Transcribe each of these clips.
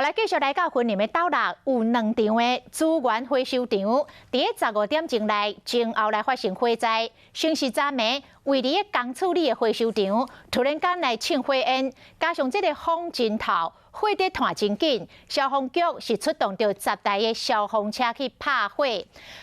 來繼續來到雲林的斗六，有兩場的資源回收場，佇咧15點鐘內前後來發生火災。先是昨暝，位佇咧工處理的回收場，突然間來衝火煙，加上這个風真透，火佇湠真緊，消防局是出動著10台的消防車去拍火。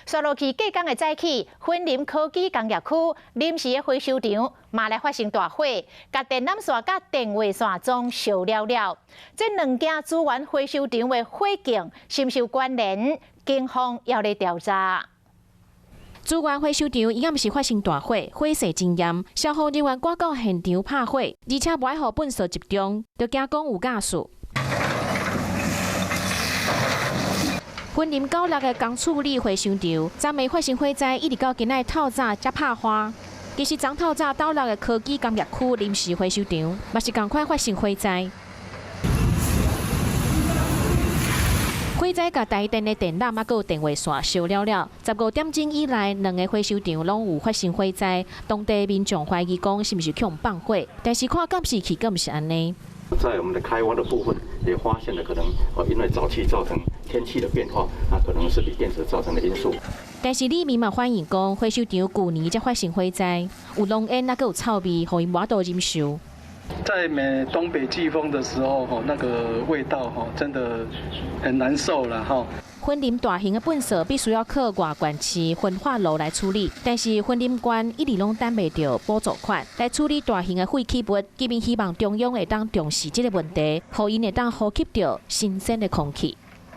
煞落去隔工的早起，雲林科技工業區臨時的回收場嘛來發生大火，共電纜線佮電話線總燒了了。這兩間資源回收場的火警是毋是有關聯？警方猶咧調查。資源回收場伊暗時發生大火，火勢真嚴，消防人員趕到現場拍火，而且無愛予糞埽集中，就驚講有瓦斯。雲林斗六的工處理回收場，昨暝發生火災，一直到今仔透早才拍花。其實昨透早斗六的科技工業區臨時回收場，嘛是仝款發生火災。火災共台電的電纜猶閣有電話線燒了了。15點鐘以來，兩个回收場攏有發生火災，當地民眾懷疑講是毋是予人放火，但是看監視器閣毋是按呢。在我們的開挖的部分，也發現了可能，因為沼氣造成天氣的變化，那可能是鋰電池造成的因素。但是里民嘛反映講，回收場舊年才發生火災，有濃煙，猶閣有臭味，予𪜶無法度忍受。在每東北季風的時候，吼，那個味道，吼，真的很難受了，吼。雲林大型的糞埽必須要靠外縣市焚化爐來處理，但是雲林縣一直攏等袂著補助款來處理大型的廢棄物，居民希望中央會當重視這个問題，予𪜶會當呼吸著新鮮的空氣。